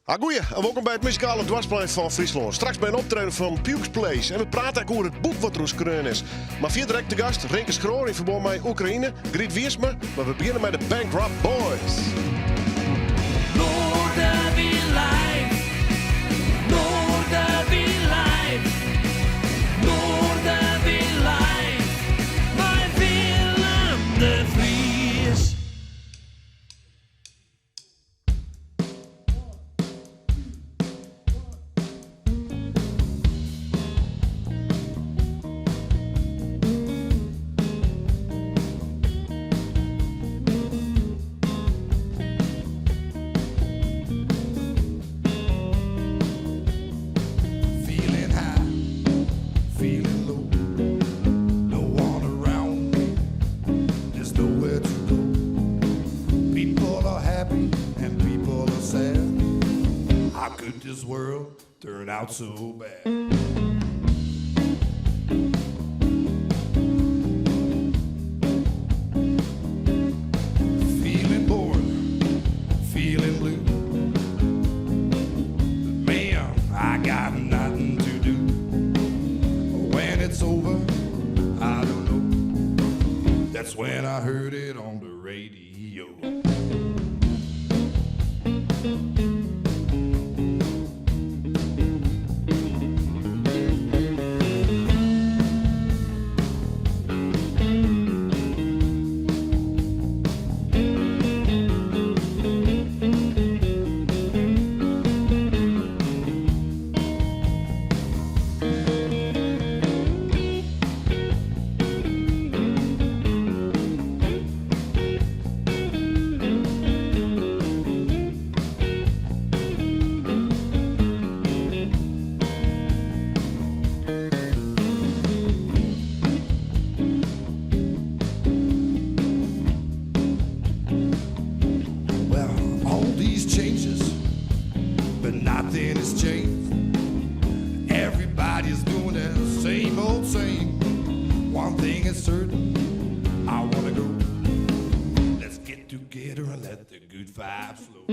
Ha goeie en wolkom by it muzikale doarpsplein fan Fryslân. Straks by in optreden fan Pukes Place en we prate ek oer it boek wat deroer skreaun is. Mar fierder ek te gast Rinke Schroor yn ferbân mei Oekraïne, Griet Wiersma, mar we begjinne mei de Bankrupt Boys. Noarderby Live, Noarderby Live, Noarderby Live, mei Willem de Vries. Feeling high, feeling low. No one around me, there's nowhere to go. People are happy and people are sad. How could this world turn out so bad? Feeling bored, feeling blue. Man, I got nothing to do. When it's over, I don't know. That's when I heard it on the radio. Well, all these changes, but nothing has changed. Everybody's doing the same old same. One thing is certain, I wanna go. Let's get together and let the good vibes flow.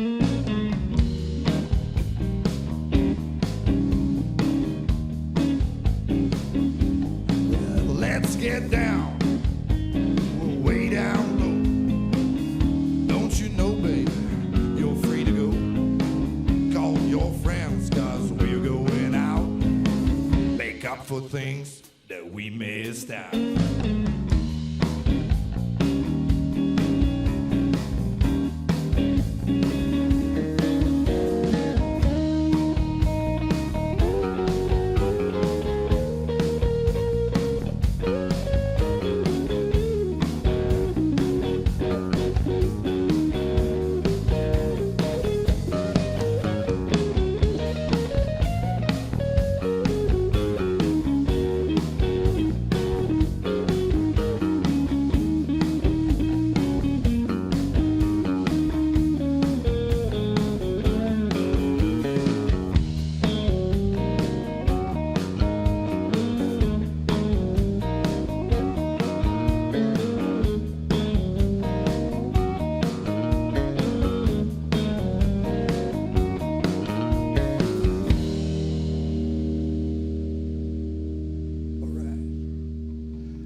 Well, let's get down, way down low. Don't you know, baby, you're free to go. Call your friends, cause we're going out. Make up for things that we missed out.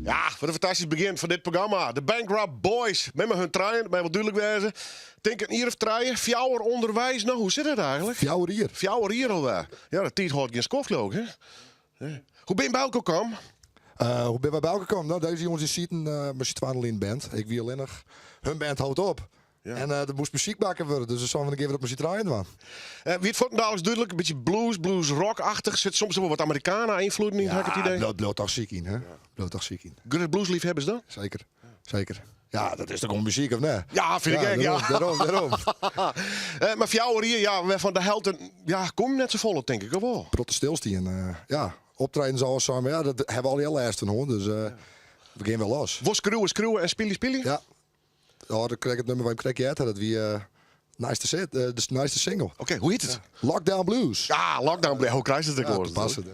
Ja, wat in fantastysk begjin fan dit programma. De Bankrupt Boys. Met mei hun trijen, dat mei wol dúdlik wêze. Tink in jier of trije, fjouwer ûnderweis no. Hoe sit dat eigenlik? Fjouwer jier. Fjouwer jier alwer. Ja, de tiid hâldt gjin skoft leau ik, hè? Nee. Hoe bin je by elkoar kaam? Uh, hoe binne wy by elkoar kaam? No, dizze jonges dy sieten uh, mei syn twaen al yn band. Ik wie allinnich. Hun band hold op. Ja. En uh, der moast muzyk makke wurde, dus dan gean we dat mei syn trijen dwaan. Uh, wie it fuortendaliks dúdlik, in bytsje blues, blues rock-achtich. Sit soms wol wat Americana-ynfloeden yn, ha ik it idee. Ja, bliuwt toch syk yn, hè? Bliuwt toch syk yn. Grutte bluesliefhebbers dan? Seker, seker. Ja, dat is toch gewoan muzyk, of net? Ja, fyn ik ek, ja. Dêrom, dêrom. uh, mar fjouwer jier, ja, wêrfan de helte, ja, kom net safolle, tink ik, of wol? Protte stilstien, uh, ja. Optredens ôfsein, mar ja, dat hawwe we allegear lêst fan hân, dus uh, we gean wer los. Wol skriuwe, skriuwe en spylje, spylje? Ja. Ja, dat krekt it nûmer wat ik krekt heard ha, dat wie uh, nijste set, uh, de nijste single. Oké, hoe hjit it? Lockdown Blues. Ja, Lockdown Blues. Hoe krijst it ek Ja, oars? toepassend.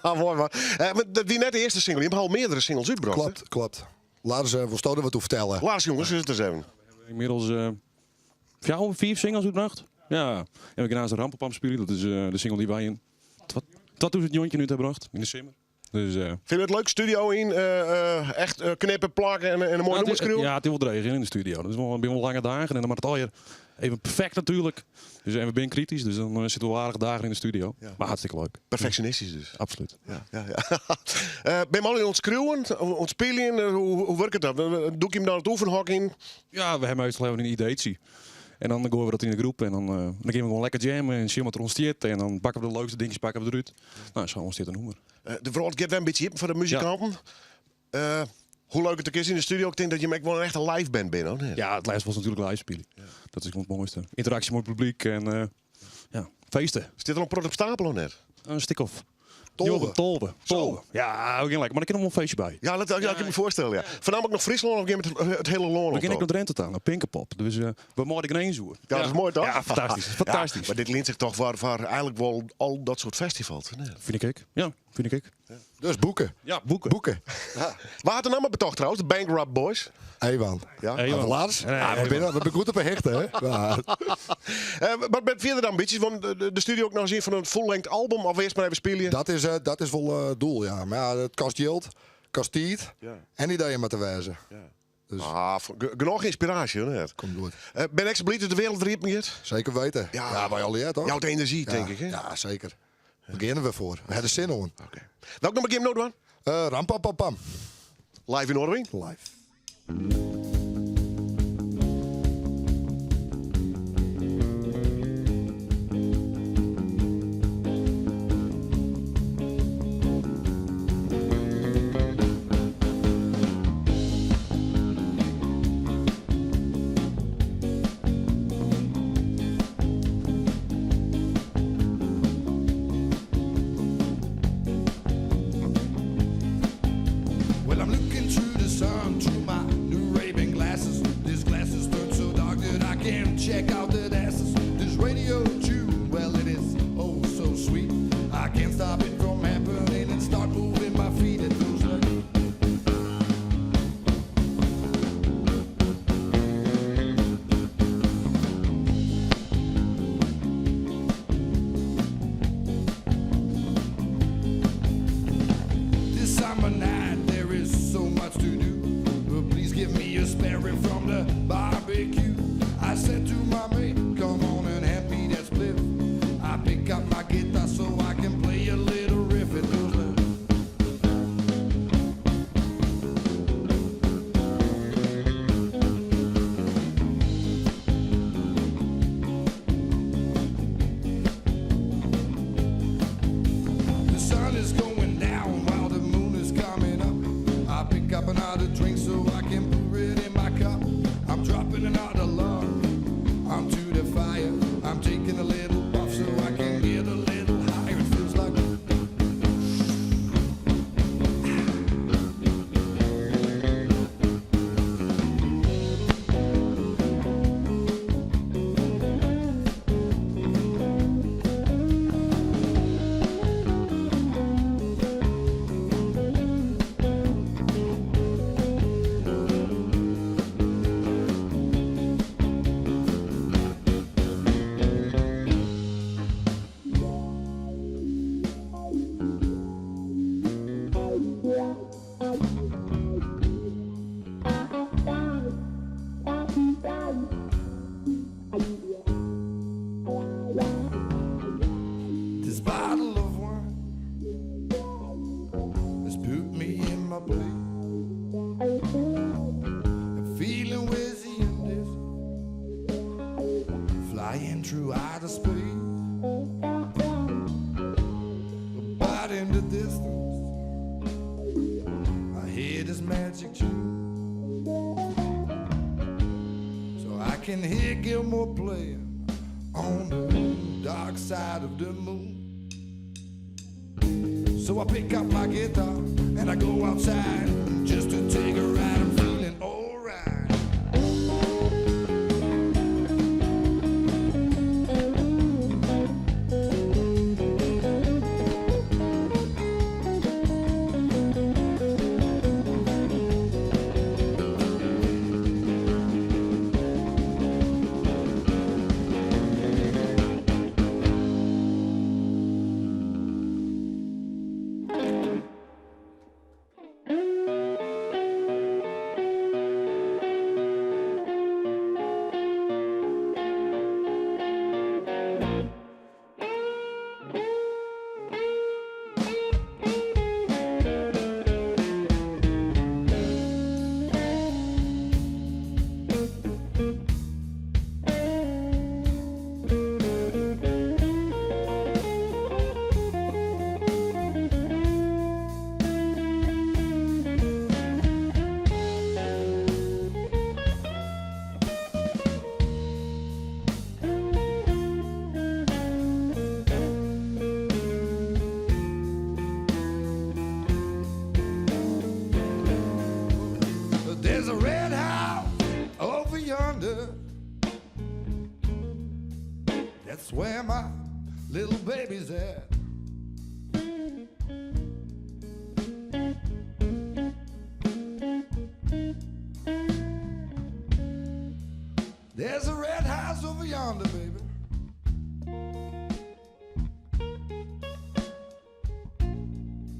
Ja, moai man. Uh, mar dat wie net de earste single. Je hawwe al meardere singles útbrocht. Klopt, klopt. Lars, uh, wolsto der wat oer fertelle? Lars, jonges, sis it ris even. Ynmiddels uh, fjouwer, fiif singles útbrocht. Ja, en we gean aanst Rampapam spylje. Dat is de single dy't wy yn 2019 út ha brocht, yn de simmer. Dus, Fyn je it leuk, studio yn, echt knippen, plakken en in moai nûmer skriuwe? Ja, it is wol dreech yn de studio. Dat is wol, binne wol lange dagen en dan moat it allegear even perfekt natuerlik. Dus, en we binne kritysk, dus dan sitte we wol aardige dagen yn de studio. Mar hartstikke leuk. Perfectionistisch dus. Absoluut. Ja. Binne je al oan it skriuwen, oan it spyljen? Hoe wurket dat? Dûke jim dan it oefenhok yn? Ja, we hawwe meastal even in ideetsje. En dan goaie we dat yn de groep en dan gean we gewoan lekker jammen en sjen wat der ûntstiet. En dan pakke we de leukste dinkjes pakke we derút. No, sa ûntstiet in nûmer. De wrâld giet wer in bytsje iepen foar de muzikanten. Hoe leuk it ek is yn de studio, ik tink dat jim ek wol in echte live band binne, of net? Ja, it leafst wolst natuerlik live spylje. Dat is gewoan it moaiste. Ynteraksje mei it publyk en ja, feesten. Stiet der al in protte op stapel of net? In stik of 12. njoggen, 12. 12. Ja, we gean lekker. Mar der kin noch wol in feestje by. Ja, dat kan ik me foarstelle, ja. Foarnammentlik noch Fryslân of gean we it hiele lân We op gean ek dan? nei Drinte ta, nei Pinkepop. Dus we meie de grins oer. Ja, dat is moai toch? Ja, fantastysk. Fantastysk. Ja, mar dit lient sich toch foar eigenlik wol al dat soart festivals, of net? Fyn ik ek. Ja, fyn ik ek. Dus boeken. Ja, boeken. Boeken. Wa hat de namme betocht trouwens, de Bankrupt Boys? Ewan. Ja. Ewan. Lars? Nee, Ja, we binne goed op 'e hichte, hè? Ja. Wat binne fierder de ambysjes? Want de studio ek noch ris ien fan in full-length album of earst mar even spylje? Dat is wol it doel, ja. Mar ja, it kostet jild, kostet tiid en ideeën moatte wêze. Dus. Ah, genôch ynspiraasje, hoor, net? Komt goed. Ben ek sa bliid dat de wereld wer iepen giet? Zeker weten. Ja. Ja, wy allegear toch? Jout enerzjy, Ja. tink ik, hè? Ja, zeker. We geane der foar. We ha der sin oan. Oké. Welk nûmer gean we no dwaan? Rampapampam. Live yn Noardewyn? Live. Well, I'm looking through the sun through my new Ray-Ban glasses. These glasses turn so dark that I can't check out the asses. This radio tune, well, it is oh so sweet. I can't stop it from happening and start moving my feet. It feels like. This summer night there is so much to do. But please give me a spare rib from the barbecue. I said to my mate, come on and hand me that spliff. I pick up my guitar so I can play a little riff. It goes like. The sun is going down while the moon is coming up. I pick up another drink so I can pour it in my cup. I'm dropping another log onto the fire. I'm taking a little puff so I can get a little higher. It feels like. This bottle of wine has put me in my place. I'm feeling wizzy and dizzy, flying through outer space. But in the distance, I hear this magic tune. So I can hear Gilmore playing on the dark side of the moon. So I pick up my guitar and I go outside just to take a ride. I'm feeling alright. little baby's at. There's a red house over yonder, baby.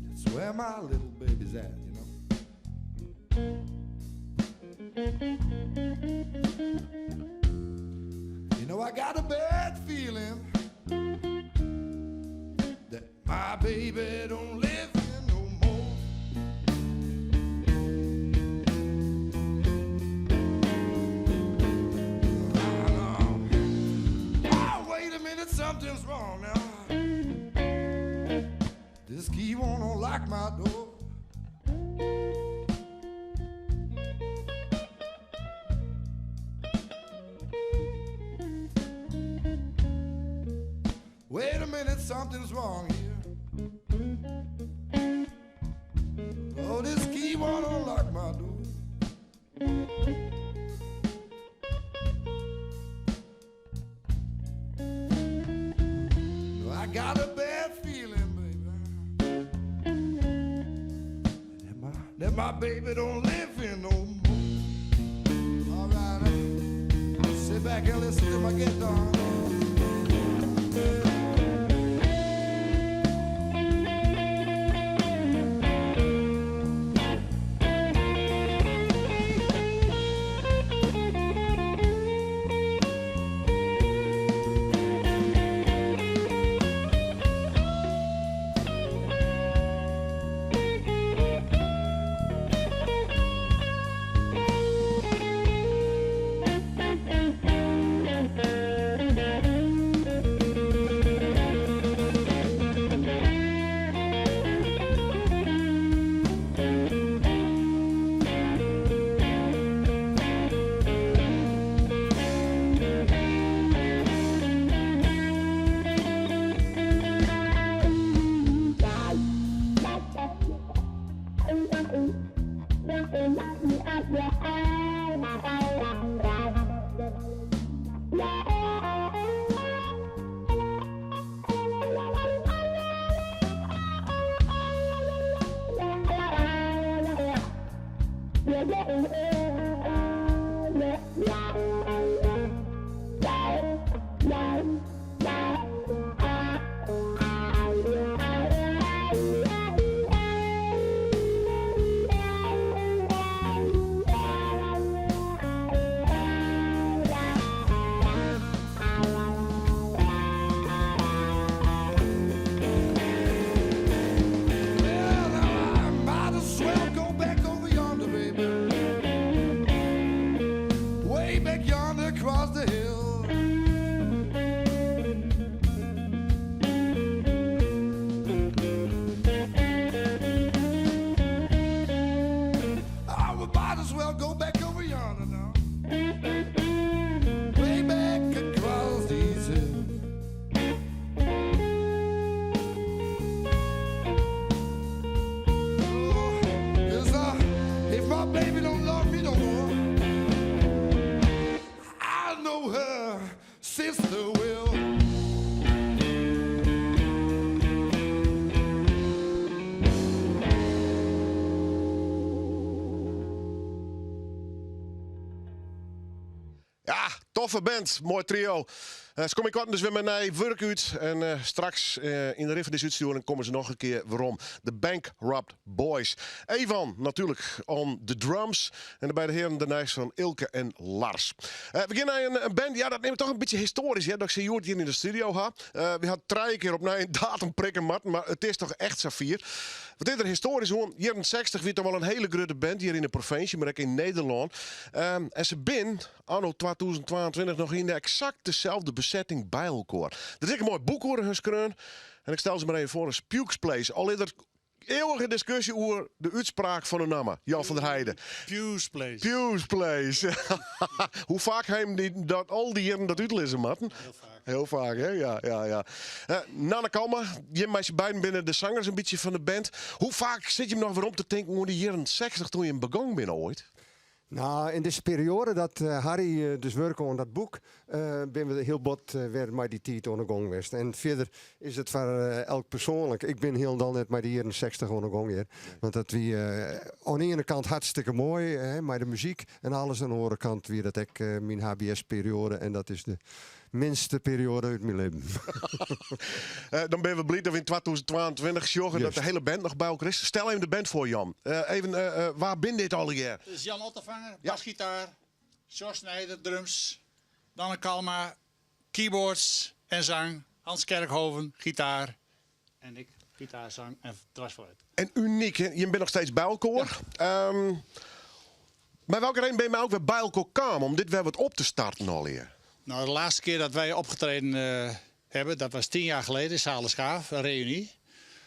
That's where my little baby's at, you know. You know, I got a bad feeling that my baby don't live here no more. Oh, wait a minute, something's wrong now. This key won't unlock my door. Wait a minute, something's wrong here. Oh, this key won't unlock my door. I got a bad feeling, baby, that my baby don't live here no more. All right, sit back and listen to my guitar. Well, now I might as well go back over yonder, baby. Way back yonder across the hill. I would might as well go back over yonder now. Way back across these hills. Oh, 'cause, if my baby don't love me no more, I know her sister will. Ja, toffe band. Moai trio. Se komme ynkoarten dus wer mei nij wurk út. En straks yn de rin fan dizze útstjoering komme se noch in kear werom. De Bankrupt Boys. Evan natuerlik on the drums. En de beide hearen derneist fan Ilke en Lars. We gean nei in band, ja, dat neame we toch in bytsje histoarysk, hè, dat ik se hjoed hjir yn de studio ha. We ha trije kear opnij in datum prikke moatten, mar it is toch echt safier. Wat is der histoarysk oan? Jierren 60 wie toch wol in hiele grutte band hjir yn de provinsje, mar ek yn Nederlân. En se bin anno 2022 noch yn de eksakt deselde besetting by elkoar. Der is ek in moai boek oer hun skreaun. En ik stel se mar even foar as Pukes Place. Al is der eeuwige diskusje oer de útspraak fan de namme, Jan van der Heijden. Pugh's Place. Pugh's Place. Hoe faak ha jim dy dat al dy jierren dat útlizze moatten? Hiel faak. Hiel faak, hè? Ja. Nanne Kalma, jim mei syn beiden binne de sangers in bytsje fan de band. Hoe faak sit jim noch werom te tinken oan de jierren 60 doe't jim begûn binne oait? Nou, yn dizze perioade dat Harry dus wurke oan dat boek, binne we hiel bot wer mei dy tiid oan 'e gong west. En fierder is it foar elk persoanlik. Ik bin hielendal net mei de jierren 60 oan 'e gong hjir. Want dat wie oan de iene kant hartstikke moai, hè, mei de muzyk en alles. Oan de oare kant wie dat ek myn HBS-perioade en dat is de minste perioade út myn libben. Dan binne we bliid dat we yn 2022 sjogge dat de hiele band noch by elkoar is. Stel even de band foar, Jan. Even, wa binne dit allegear? Dit is Jan Ottervanger, basgitaar. Sjors Snijder, drums. Nanne Kalma, keyboards en zang. Hans Kerkhoven, gitaar. En ik, gitaar, zang en dwarsfluit. En unyk, hè? Jim binne noch steeds by elkoar. Ja. Mei welke reden binne jim ek wer by elkoar kaam om dit wer wat op te starten allegear? Nou, de laatste keer dat wij opgetreden hebben, dat was 10 jaar geleden in Zaal de Schaaf, een reunie.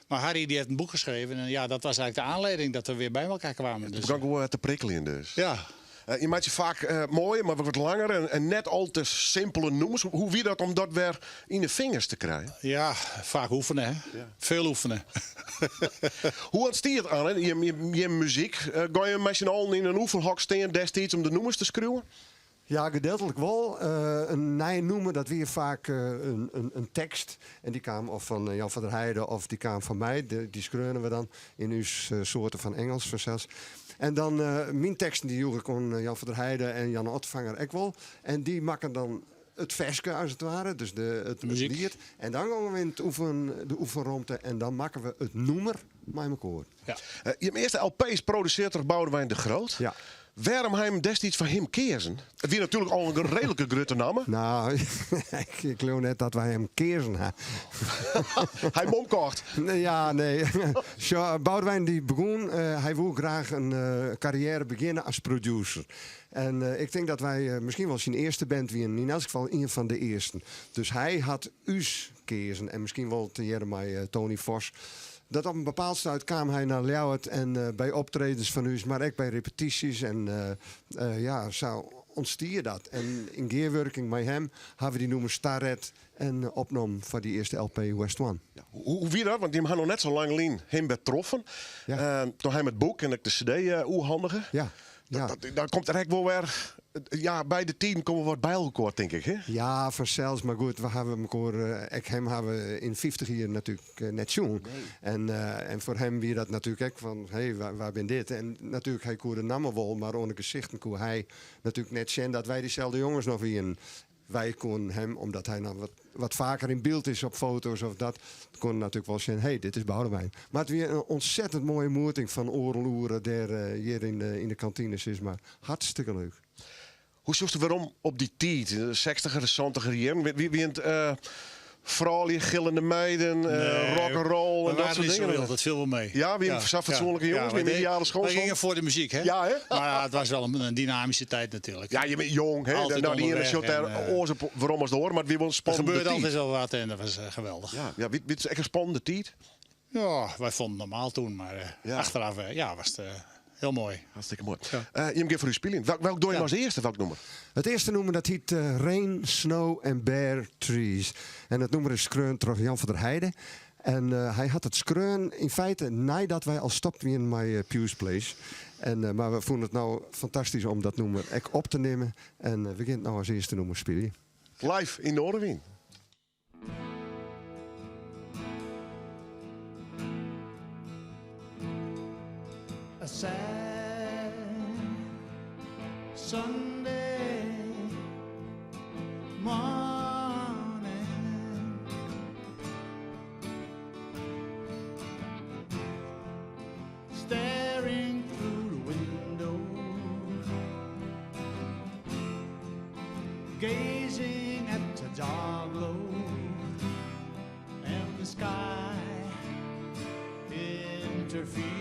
Maar Harry die heeft een boek geschreven en ja, dat was eigenlijk de aanleiding dat we weer bij elkaar kwamen. Dus, it begûn te prikkeljen dus. Ja. Je meitsje faak moaie, mar wat langer en net al te simpele nûmers. Hoe wie dat om dat wer yn de fingers te krijen? Ja, vaak oefenen, hè? Ja. Veel oefenen. Hoe ûntstie it, Anne, je muzyk? Gean je mei syn allen yn in oefenhok stean destiids om de nûmers te skriuwen? Ja, gedeeltelijk wol. In nij nûmer, dat wie faak in tekst. En dy kaam of fan Jan van der Heijden of dy kaam fan my. Dy skreaunen we dan yn ús soarte fan Ingelsk fansels. En dan myn teksten dy joech ik oan Jan van der Heijden en Jan Otvanger ek wol. En dy makken dan it ferske as it ware, dus it liet. En dan gongen we yn it oefen, de oefenromte en dan makken we it nûmer mei mekoar. Ja. Je earste LP is produsearre troch Boudewijn de Groot. Ja. Wêrom ha jim destiids foar him keazen? It wie natuerlik al in reedlike grutte namme. Nou, ik leau net dat wy him keazen ha. Hy him omkocht? Ja, nee. Boudewijn dy begûn, hy woe graach in karriêre begjinne as producer. En ik tink dat wy miskien wol syn earste band wienen, yn elts gefal ien fan de earsten. Dus hy hat ús keazen en miskien wol tegearre mei Tony Vos. Dat op in bepaald stuit kaam hy nei Ljouwert en by optredens fan ús, mar ek by repetysjes en ja, sa ûntstie dat. En yn gearwurking mei him ha we dy nûmers taret en opnommen foar dy earste LP West One. Ja, hoe wie dat? Want jim ha noch net sa lang lyn him wer troffen. Ja. Doe't hy it boek en ek de CD oerhandige. Ja. Ja. Dan komt der ek wol wer, ja, by de tiden komme wat by elkoar, tink ik. Hè? Ja, fansels. Mar goed, we hawwe mekoar, ek him hawwe we yn 50 jier natuerlik net sjoen. Nee. En foar him wie dat natuerlik ek fan, hé, wa binne dit? En natuerlik, hy koe de namme wol, mar oan de gesichten koe hy natuerlik net sjen dat wy dyselde jonges noch wienen. Wy koenen him, omdat hy noch wat faker yn byld is op foto's of dat, koenen natuerlik wol sjen, hé, dit is Boudewijn. Mar it wie in ontzettend moaie moeting fan oardel oere dêr hjir yn de kantine, sis mar. Hartstikke leuk. Hoe sjochst werom op dy tiid, de sechstiger en santiger jierren? Wie it froulju, gillende meiden, Nee, rock and roll we en dat waren soart niet zo dingen? wild, dat viel wel mee. Ja, wie sa fatsoenlike jonges, wij wie ideale Wij schoonzoon? gingen voor de muziek, hè? Ja, hè? Maar ja, het was wel een dynamische tijd natuurlijk. Ja, je bent jong, hè? Altijd Nou, die ene onderweg shot daar en, oars op werom as de oar, mar it wie wol in Er spannende gebeurde tiid. altijd wel wat en dat was geweldig. Ja, wie it ek in spannende tiid? Ja, wij vonden het normaal toen, maar achteraf ja, was het heel mooi. Hartstikke moai. Ja. Jim gean foar ús spyljen. Welk doe je Ja. as earste, welk nûmer? It earste nûmer dat hjit Rain, Snow and Bare Trees. En dat nûmer is skreaun troch Jan van der Heijden. En hy hat it skreaun yn feite neidat wy al stopt wienen mei Pew's Place. En, mar we fûnen it no fantastysk om dat nûmer ek op te nimmen. En we gean it no as earste nûmer spyljen. Live yn Noardewyn. A sad Sunday morning. Staring through the window, gazing at the dark glow and the sky interfered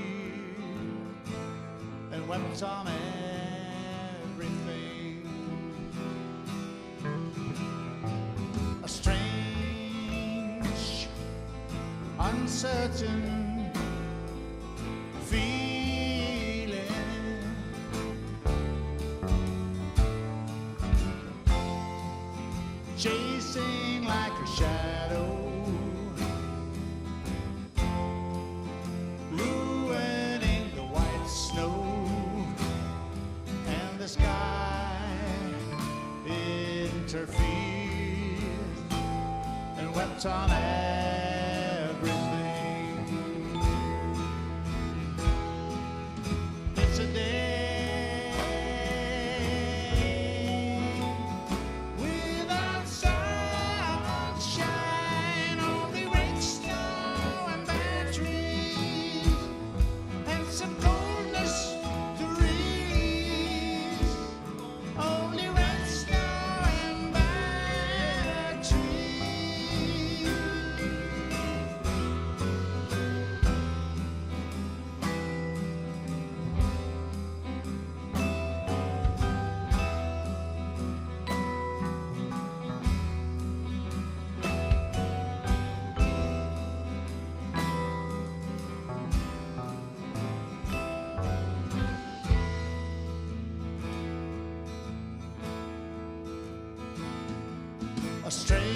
and wept on everything. A strange, uncertain feeling chasing like a shadow, ruining the white snow and Interfered and wept on everything. It's a day without sunshine, only rain, snow, and bad trees, and some coldness to release. Only rain, snow, and bad trees. A strange,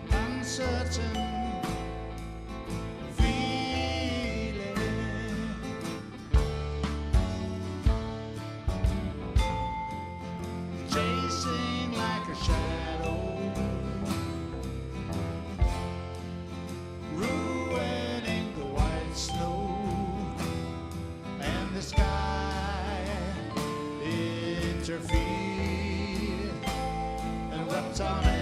uncertain feeling. Chasing like a shadow, ruining the white snow and the sky interfered and wept on everything.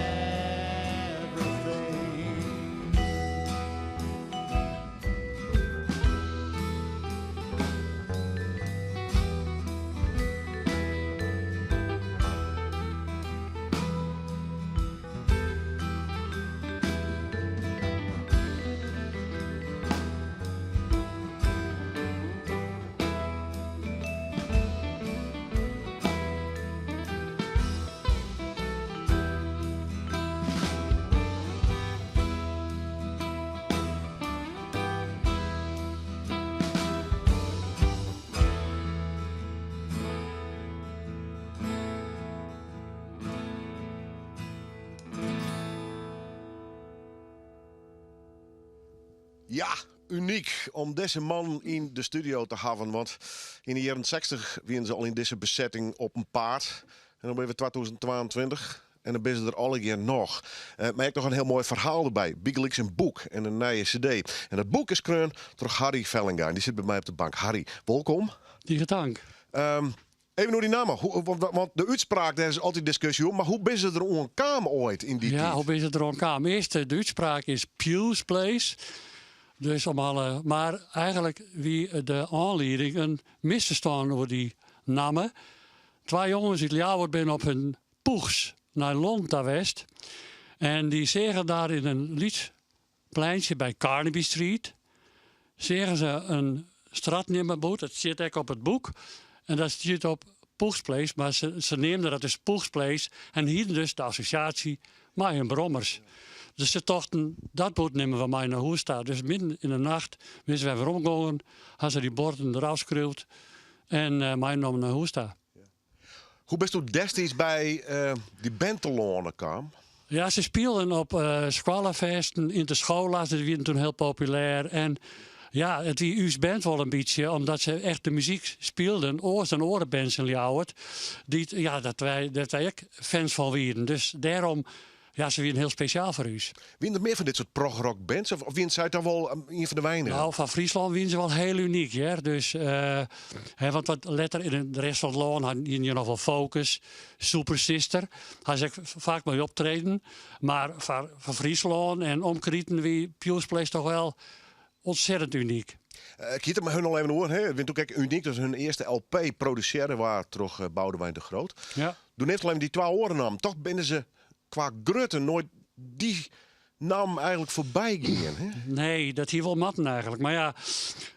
Ja, unyk om dizze man yn de studio te hawwen. Want yn de jierren 60 wiene se al yn dizze besetting op 'en paad. En dan binne we 2022 en dan binne se der allegear noch. Mar ek noch in hiel moai ferhaal derby. Bygelyks in boek en in nije CD. En dat boek is skreaun troch Harry Vellinga. En dy sit by my op de bank. Harry, wolkom. Tige tank. Even oer dy namme. Want de útspraak, dêr is altyd diskusje oer. Mar hoe binne se der oan kaam oait yn dy Ja, tiid? hoe binne se der oan kaam? Earst, de útspraak is Pew's Place. Dus om alle, mar eigenlik wie de oanlieding in misferstân oer dy namme. Twa jonges út Ljouwert binne op hun Puchs nei Londen ta west. En dy seagen dêr yn in lyts pleintsje by Carnaby Street seagen se in strjitnammeboerd. Dat stiet ek op it boek. En dat stiet op Puchs Place, mar se neamden dat dus Puchs Place en hienen dus de assosjaasje mei hun brommers. Dus se tochten, dat boerd nimme we mei nei hûs ta. Dus midden yn de nacht binne se wer weromgongen, ha se dy buorden derôf skroefd en meinommen nei hûs ta. Hoe bisto destiids by dy band telâne kaam? Ja, se spilen op skoallefeesten, yn de schola's, dat wiene toen hiel populêr. En ja, it wie ús band wol in bytsje, omdat se echt de muzyk spielden, oars dan oare bands yn Ljouwert, dy't, ja, dat wy, dêr't wy ek fans fan wienen. Dus dêrom, ja, se wienen hiel spesjaal foar ús. Wienen der mear fan dit soart progrock bands of wienen sy dan wol ien fan de weinigen? Nou, fan Fryslân wienen se wol hiel unyk, hear. Dus, hè, want wat letter yn de rest fan it lân hienen je noch wol Focus, Super Sister. Ha se ek faak mei optreden. Mar foar Fryslân en omkriten wie Pew's Place toch wel ontzettend unyk. Ik hie it der mei hun al even oer. Hè. It wie natuerlik ek unyk dat hun earste LP produsearre waard troch Boudewijn de Groot. Doe neamst al even dy twa oare nammen. Toch binne se kwa grutte noait dy namme eigenlik foarby gien. Hè? Nee, dat hie wol moatten eigenlik. Mar ja,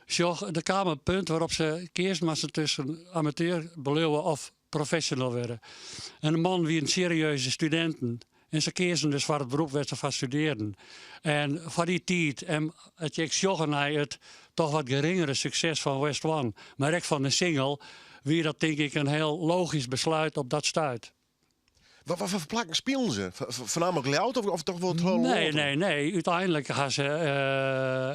sjoch, der kaam in punt wêrop't se keazen moasten tusken amateur bliuwe of professional wurde. En de mannen wienen serieuze studinten. En se keazen dus foar it berop wêr't se foar studearren. En foar dy tiid, en as je ek sjogge nei it toch wat geringere sukses fan West One, mar ek fan de single, wie dat tink ik in hiel logysk besluit op dat stuit. Wat foar plakken spilen se? Foarnaamlik Ljouwert of toch wol it hiele Nee, lân? nee, nee. Uteinlik ha se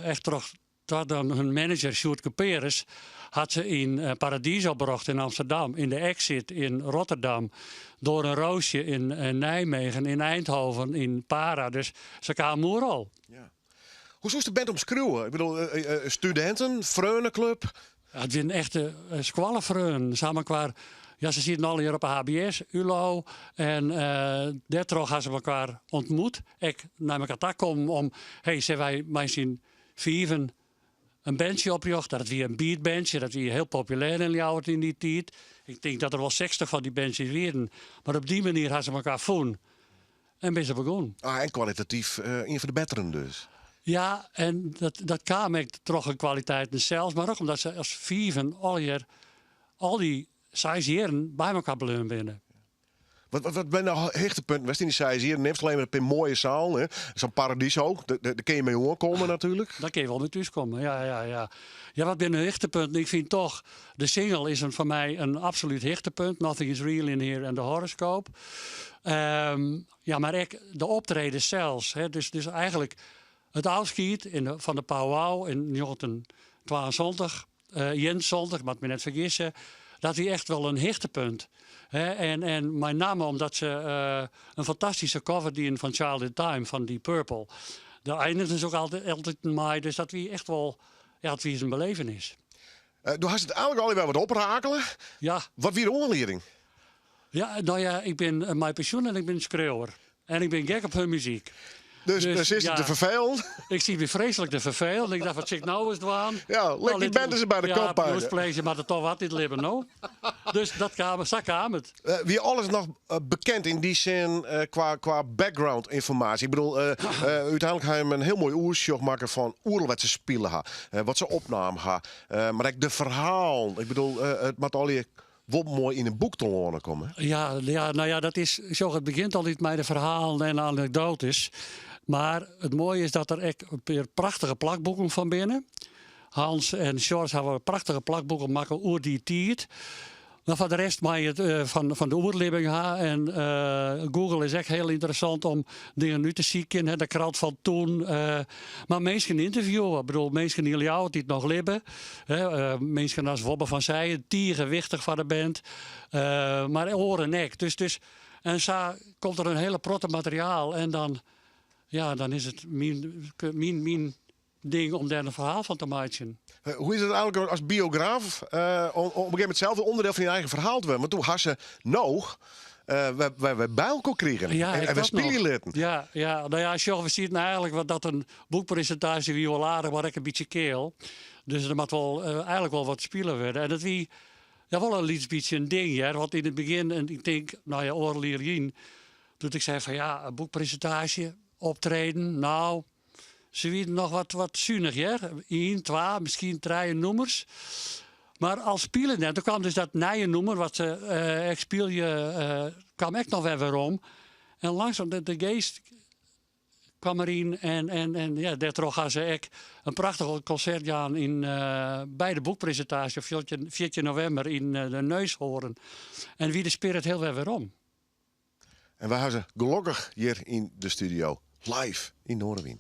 echt troch dan hun manager Sjoerd Cuperus hat se yn eh, Paradiso brocht yn Amsterdam, yn de Exit yn Rotterdam, Doornroosje yn Nijmegen, yn Eindhoven, yn Para. Dus se kamen oeral. Ja. Hoe soest de band omskriuwe? Ik bedoel, studinten, freonenklup? Ja, it wiene echte skoallefreonen. Se ha elkoar, ja, se sieten allegear op de HBS, ULO. En dêrtroch ha se elkoar ontmoet. Ek nei elkoar ta kommen om, hey, sille wy mei syn fiven in bandsje oprjochte. Dat wie in beatbandsje, dat wie hiel populêr yn Ljouwert yn dy tiid. Ik tink dat der wol 60 fan dy bandsjes wienen. Mar op dy manier ha se elkoar fûn en binne se begûn. Ah, en kwalitatyf ien fan de betteren dus. Ja, en dat kaam ek troch hun kwaliteiten sels, mar ek omdat se as fiven allegear al dy seis jierren by elkoar bleaun binne. Wat binne no hichtepunten west yn dy seis jier? Nimst allinnich mar in pear moaie sealen, hè? Sa'n Paradiso, dêr kinne je mei oankomme natuerlik. Dêr kinne je wol mei thúskomme, ja. Ja, wat binne de hichtepunten? Ik fyn toch, de single is foar my in absolút hichtepunt. Nothing is real in here en de horoscope. Ja, mar ek de optreden sels. Hè? Dus eigentlik it ôfskied fan de Pow Wow yn 1972. 71, moat my net fergisse. Dat wie echt wol in hichtepunt. Hè, en mei namme omdat se in fantastyske cover dienen fan Child in Time fan Deep Purple. Dêr einigen se ek altyd mei, dus dat wie echt wol, ja, it wie in belevenis. Do hast it eigentlik al wer wat oprakele. Ja. Wat wie de oanlieding? Ja, no ja, ik bin mei pensjoen en ik bin skriuwer. En ik bin gek op hun muzyk. Dus is it te ferfelen? Ik siet my freeslik te ferfelen. Ik tocht, wat sil ik no ris dwaan? Ja, lit dy band ris by de kop pakke. Ja, Place, moat der toch wat yn it libben, no? Dus sa kaam it. Wie alles noch bekend yn dy sin kwa background ynformaasje? Ik bedoel, úteinlik ha jim in hiel moai oersjoch makke fan oeral wat se spile ha, wat se opnaam ha, mar ek de ferhalen. Ik bedoel, it moat allegear wol moai yn in boek telâne komme. Ja, no ja, dat is, sjoch, it begjint altyd mei de ferhalen en de anekdoates. Mar it moaie is dat der ek in pear prachtige plakboeken fan binne. Hans en Sjors hawwe prachtige plakboeken makke oer dy tiid. Mar foar de rest mei je it fan de oerlibbing ha. En Google is ek hiel ynteressant om dingen út te sykjen. Hè, de krant fan toen. Mar minsken ynterviewe. Ik bedoel, minsken yn Ljouwert dy't noch libbe. Hè, minsken as Wobbe van Zijen, tige wichtich foar de band. Mar oaren ek. Dus, en sa komt der in hiele protte materiaal. En dan, ja, dan is it myn ding om dêr in ferhaal fan te meitsjen. Hoe is it eigentlik as biograaf om op in gegeven momint sels ûnderdiel fan je eigen ferhaal te wurden? Want doe ha se no wer by elkoar krigen Ja, en ek wer dat noch. spylje litten. Ja, no ja, sjoch, we sieten eigentlik wat dat in boekpresintaasje wie wol aardich, mar ek in bytsje keal. Dus der moat wol eigentlik wol wat spile wurde. En dat wie ja, wol in lyts bytsje in ding, hear. Want yn it begjin, en ik tink, no ja, oardel jier lyn, doe't ik sei fan ja, in boekpresintaasje, optreden, no, Se wienen noch wat sunich, hear. Ien, twa, miskien trije nûmers. Mar al spylende, en doe kaam dus dat nije nûmer wat se ek spylje, kaam ek noch wer werom. En langsom, de geast kwam deryn en ja, dêrtroch ha se ek in prachtich konsert jaan yn, by de boekpresintaasje op 14 novimber yn de Neushoorn. En wie de spirit hiel wer werom. En wy ha se gelokkich hjir yn de studio, live yn Noardewyn.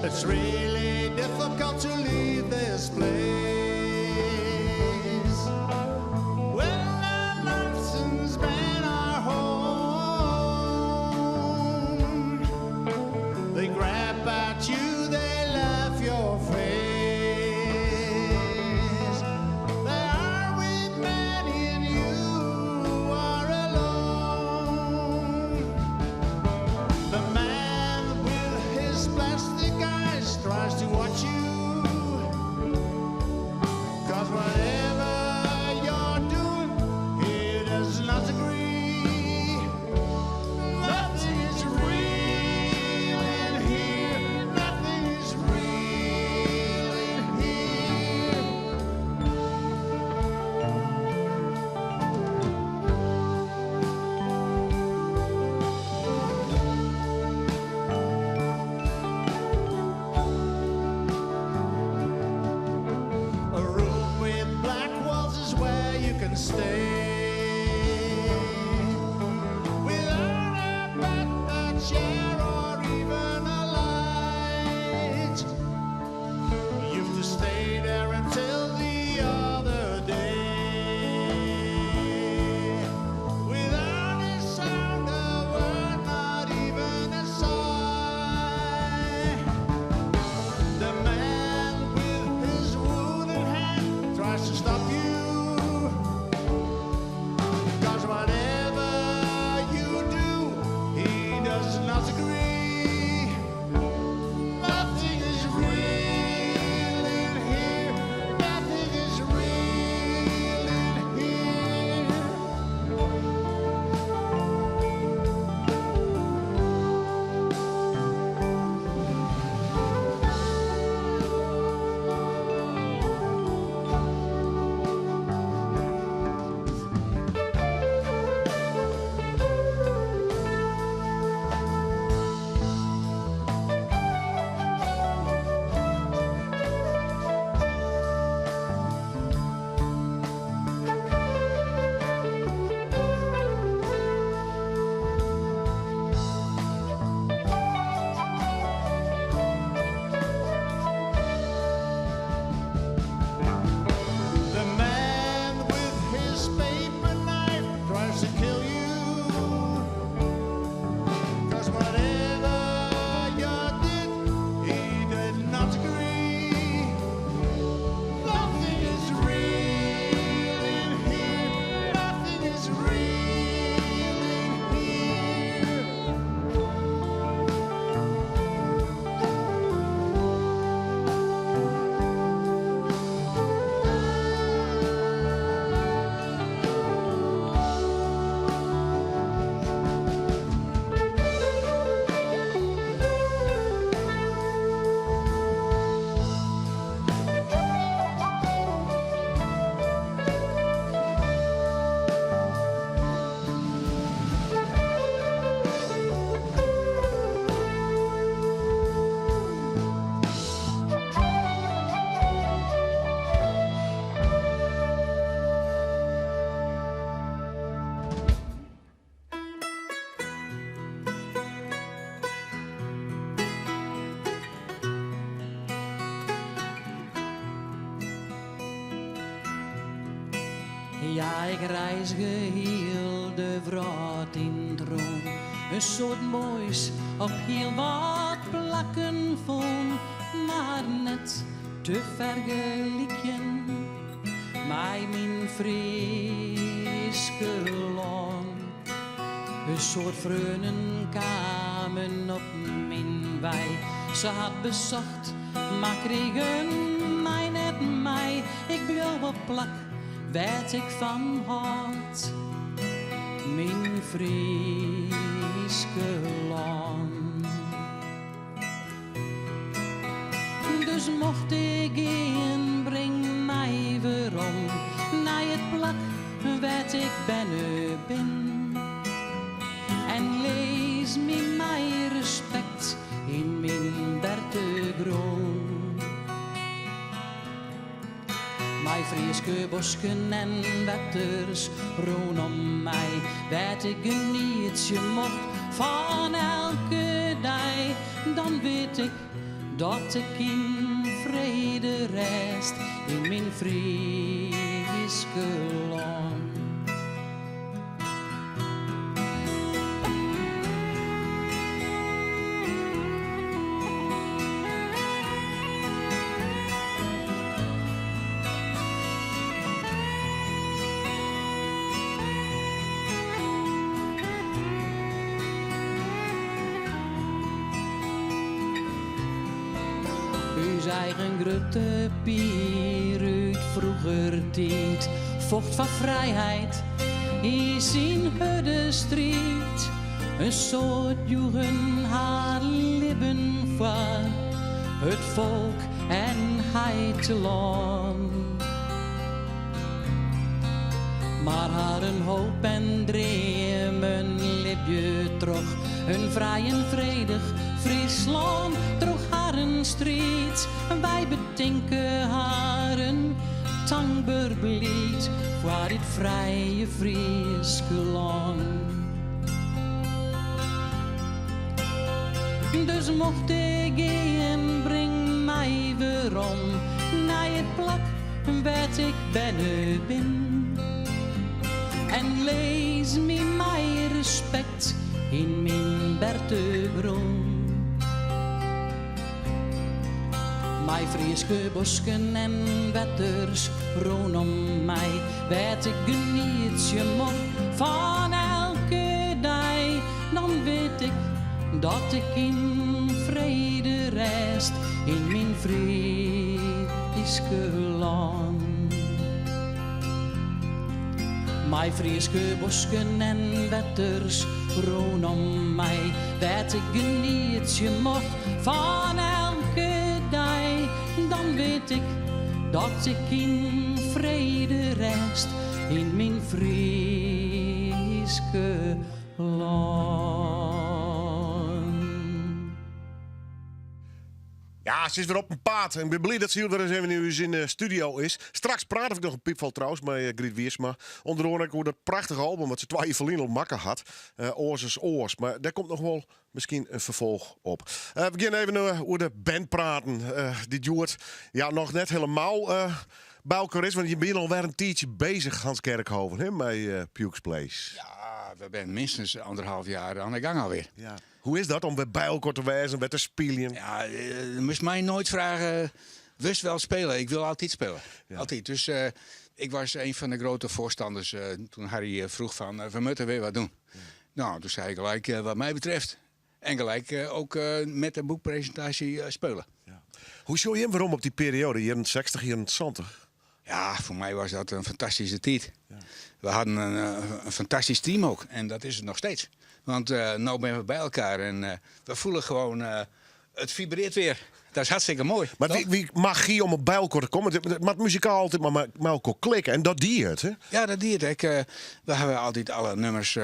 It's really difficult to leave this place. When our life has been our home, they grab at you, they laugh your face. There are with many and you are alone. The man with his plastic eyes tries to watch you. Ja, ik reizge hiel de wrâld yn 't rûn, in soad moais op hiel wat plakken fûn, mar net te fergelykjen mei myn Fryske lân. In soad freonen kamen op myn wei, se ha besocht, mar krigen my net mei. Ik bliuw op plak wêr't ik fan hâld, myn Fryske lân. Dus mocht ik gean, bring my werom nei it plak wêr't ik berne bin. En lis my mei respekt yn myn bertegrûn. Mei Fryske bosken en wetters rûnom my, wêr't ik genietsje mocht fan elke dei. Dan wit ik dat ik yn frede rêst yn myn Fryske lân. Us eigen Grutte Pier út froeger tiid focht foar frijheid yn syn hurde striid. In soad joegen har libben foar it folk en heitelân. Mar harren hoop en dreamen libje troch in frij en fredich Fryslân. Troch harren striid, wy betinke harren tankber bliid foar dit frije Fryske lân. Dus mocht ik gean, bring my werom nei it plak wêr't ik berne bin. En lis my mei respekt yn myn bertegrûn. Mei Fryske bosken en wetters rûnom my, wêr't ik genietsje mocht fan elke dei. Dan wit ik dat ik yn frede rêst yn myn Fryske lân. Mei Fryske bosken en wetters rûnom my, wêr't ik genietsje mocht fan elke dei. Dan wit ik dat ik yn frede rêst yn myn Fryske lân. Ja, se is wer op 'en paad. En ik bin bliid dat se hjir wer ris even yn ús yn de studio is. Straks prate ik noch in piipfol trouwens mei eh, Griet Wiersma. Ûnder oare ek oer dat prachtige album wat se twa jier ferlyn al makke hat. Eh, Oars as oars. Mar dêr komt noch wol miskien in ferfolch op. Eh, we gean even oer de band praten. Dy't hjoed ja, noch net helemaal by elkoar is. Want je binne alwer in tiidsje bezich, Hans Kerkhoven, hè, mei Pukes Place. Ja, we binne minstens anderhalf jaar aan de gang alweer. Ja. Hoe is dat om wer by elkoar te wêzen, wer te spyljen? Ja, je moast my noait freegje, wolst wol spylje? Ik wol altyd spylje. Altyd. Dus ik was een van de grote voorstanders toen Harry vroeg van, we moeten weer wat doen. Nou, toen zei ik gelijk, wat mij betreft. En gelijk ook met de boekpresentatie spelen. Ja. Hoe sjogge je werom op dy perioade, jierren 60, jierren 70? Ja, foar my was dat in fantastyske tiid. We hienen in fantastysk team ook. En dat is it noch steeds. Want no binne we by elkoar en we fiele gewoan, it fibrearret wer. Dat is hartstikke moai. Mar wie magy om by elkoar te kommen? It moat muzikaal altyd mar mei elkoar klikke. En dat die it, hè? Ja, dat die it ek. We hawwe altyd alle nûmers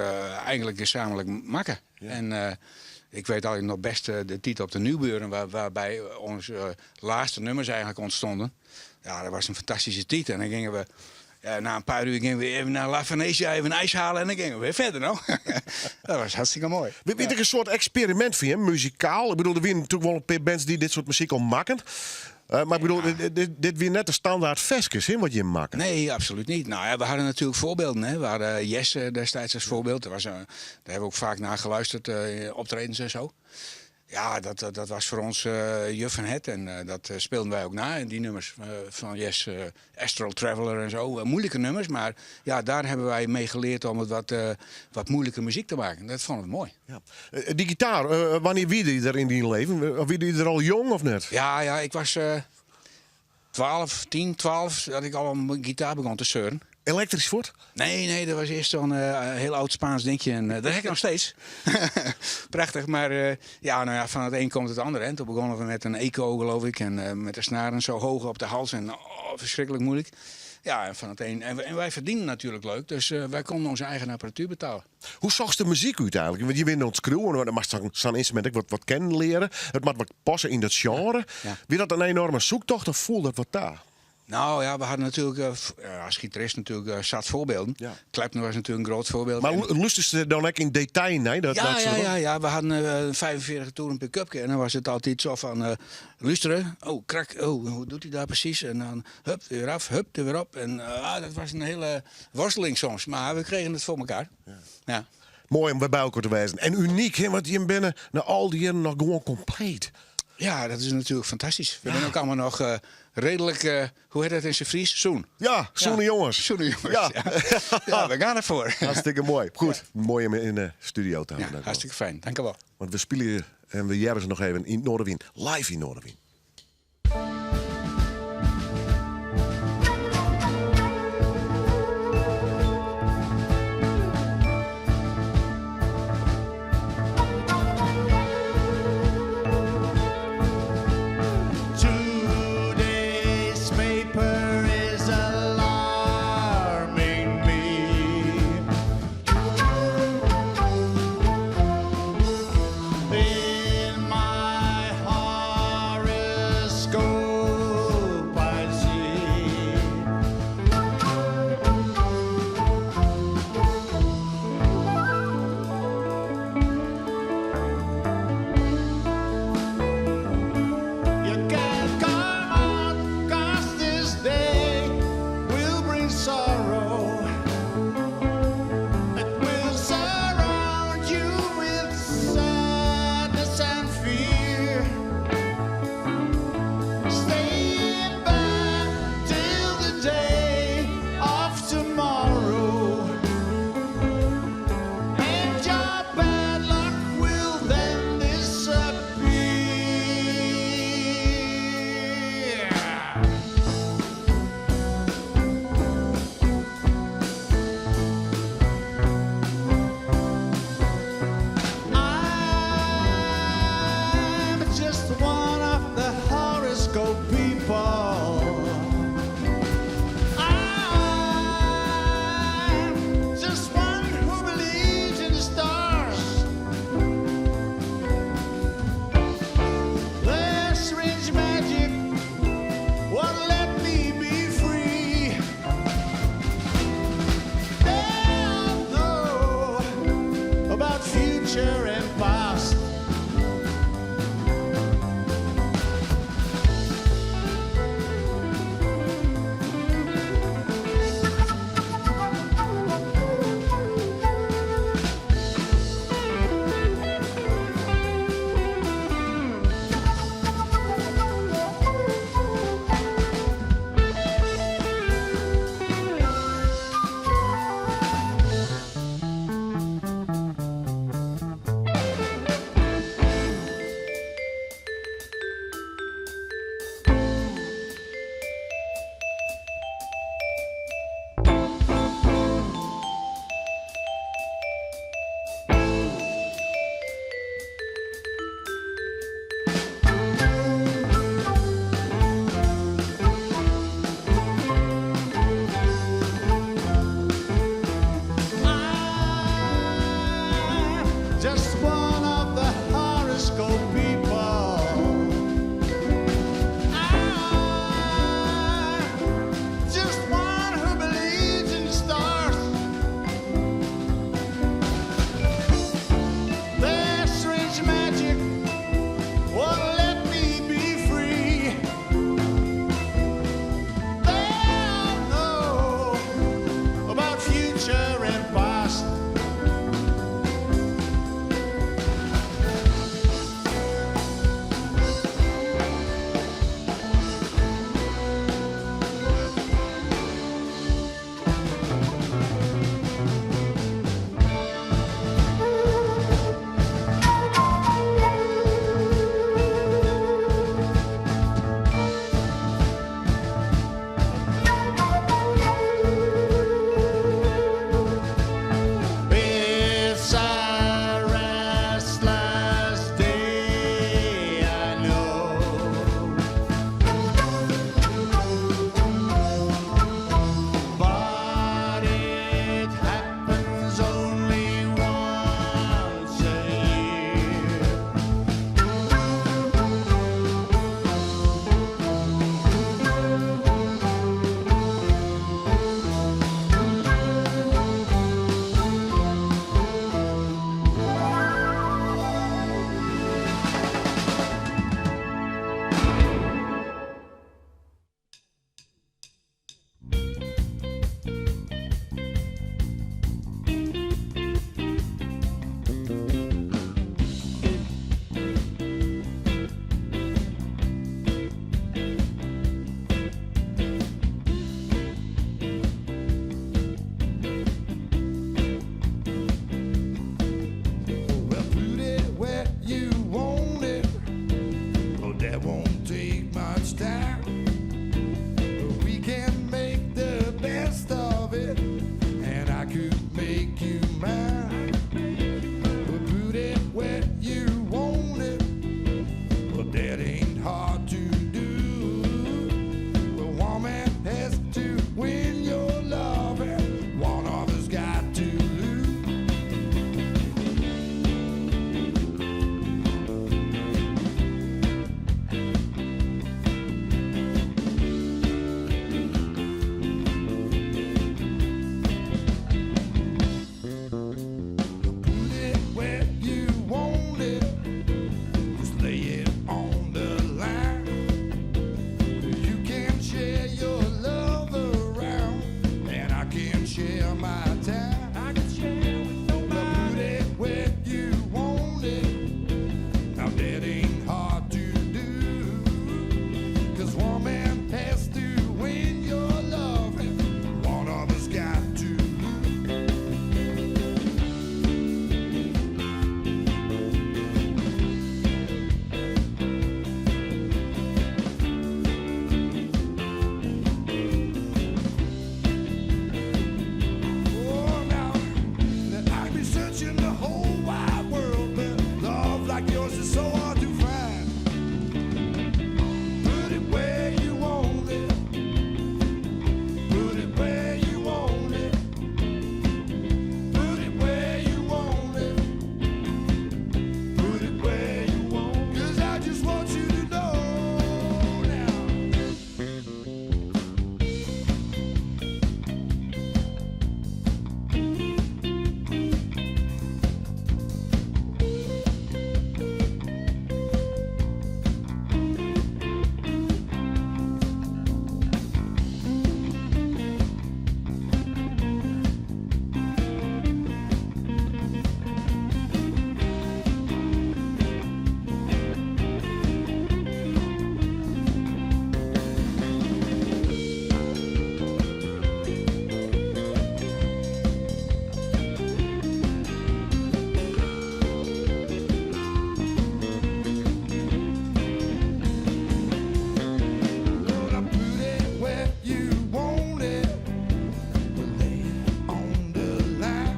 eigenlik gesamentlik makke. En ik wit altyd noch bêst de tiid op de Nieuwburen, wêrby't ús lêste nûmers eigenlik ûntstienen. Ja, dat was in fantastyske tiid. En dan gyngen we, ja, nei in pear oeren gyngen we even nei La Venetia, even ijs helje en dan gyngen we wer fierder. No. Dat was hartstikke moai. Wie it in soart eksperimint foar jim, muzikaal? Ik bedoel, der wiene natuerlik wol in pear bands dy't dit soart muzyk al makken. Maar ik bedoel, dit, dit wie net de standaard ferskes, hè, wat je makken. Nee, absoluut niet. Nou ja, we hadden natuurlijk voorbeelden. Hè. We hadden Yes destijds als voorbeeld. Daar, was, daar hebben we ook vaak naar geluisterd, optredens en zo. Ja, dat was voor ons Juf van Het. En dat speelden wij ook na. En die nummers van Yes, Astral Traveler en zo. Moeilijke nummers, maar ja, daar hebben wij mee geleerd om het wat moeilijke muziek te maken. Dat vonden we mooi. Ja. Die gitaar, wanneer wie die er in die leven? Wie die er al jong of net? Ja, ik was 12, 10, 12, dat ik al een gitaar begon te zeuren. Elektrisch voort? Nee, dat was eerst zo'n heel oud Spaans dingetje. En dat heb ik nog steeds. Prachtig, maar ja, nou ja, van het een komt het ander. Hè. Toen begonnen we met een eco, geloof ik. En met de snaren zo hoog op de hals. En oh, verschrikkelijk moeilijk. Ja, en van het een. En wij verdienen natuurlijk leuk. Dus wij konden onze eigen apparatuur betalen. Hoe zag de muziek uit eigenlijk? Want je bent aan het schreeuwen, maar dan mag zo'n instrument ook wat kennen leren. Het moet wat passen in dat genre. Ja. Wie dat een enorme zoektocht of voelde dat wat daar? Nou ja, we hadden natuurlijk als gitarist natuurlijk zat voorbeelden. Ja. Clapton was natuurlijk een groot voorbeeld. Maar En luisterde ze dan ook in detail? Nee, dat, ja, dat ja, soort- ja, ja, we hadden een 45 toeren pick-upje. En dan was het altijd zo van luisteren. Oh, krak, oh, hoe doet hij daar precies? En dan hup, weer af, hup, er weer op. En dat was een hele worsteling soms. Maar we kregen het voor elkaar. Ja. Ja. Mooi om weer bij elkaar te wezen. En uniek, hè, want je bent na al die jaren nog gewoon compleet. Ja, dat is natuurlijk fantastisch. We zijn ook allemaal nog redelijk, hoe heet dat in zijn Fries? Zoen. Ja, zoene Ja. jongens. Zoene jongens, Ja. ja. Ja, we gaan ervoor. Hartstikke mooi. Goed, mooi om in de studio te Ja, hebben. Dank u wel. hartstikke fijn. Dank u wel. Want we spelen hier en we jaren ze nog even in Noardewyn. Live in Noardewyn. Today's paper is alarming me. In my horoscope, That won't take much time. We can make the best of it, and I could make you mine. Put it where you want it, but that ain't hard to do. The woman has to win your love, and one of us got to lose. Put it where you want it. Just lay it on the line. You can share your love around, and I can share my time. I can share with nobody. Put it where you want it. Now that ain't hard to do. 'Cause one man has to win your love, and one of us got to lose. Oh, now that I've been searching the whole wide world, but love like yours is so hard to find. Put it where you want it. Put it where you want it. Put it where you want it. Put it where you want. 'Cause I just want you to know now. Lord, I put it where you want it. Lay it on the line.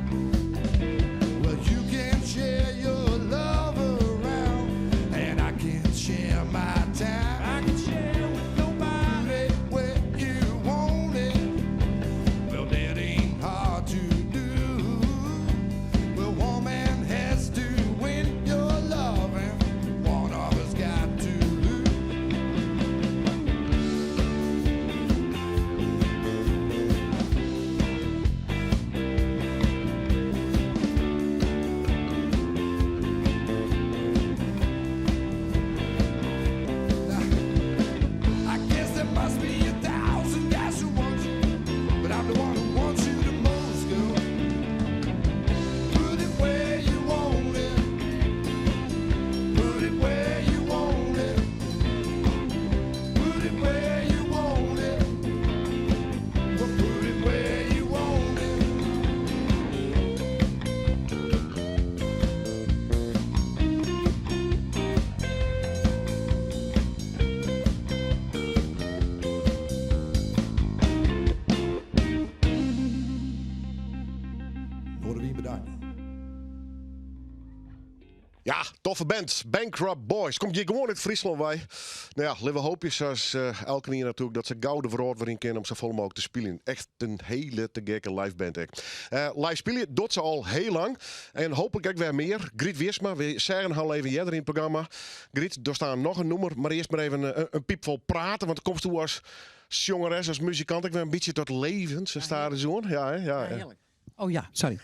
Well, you can share your love around, and I can share my time. I can share with nobody. Put it where you want it. Well, that ain't hard to do. Well, one man has to win your love, and one of us got to lose. I guess there must be 1,000 guys who want you, but I'm the one who wants you the most, girl. Put it where you want it. Put it where you want it. Put it where you want it. Well, put it where you want it. Noardewyn bedankt. Ja, toffe band. Bankrupt Boys. Komt hjir gewoan út Fryslân wei. No ja, litte we hoopje, sa elkenien natuerlik, dat se gau de wrâld wer yn kinne om sa folle mooglik te spyljen. Echt in hiele te gekke live band ek. Live spylje docht se al hiel lang. En hooplik ek wer mear. Griet Wiersma, we seagen har al even earder yn it programma. Griet, der stiet noch in nûmer, mar earst mar even in piipfol prate. Want komsto as sjongeres, as muzikant ek wer in bytsje ta leven, sa stadichoan. Ja, hè? Ja, ja. Hearlik. Oh ja, sorry.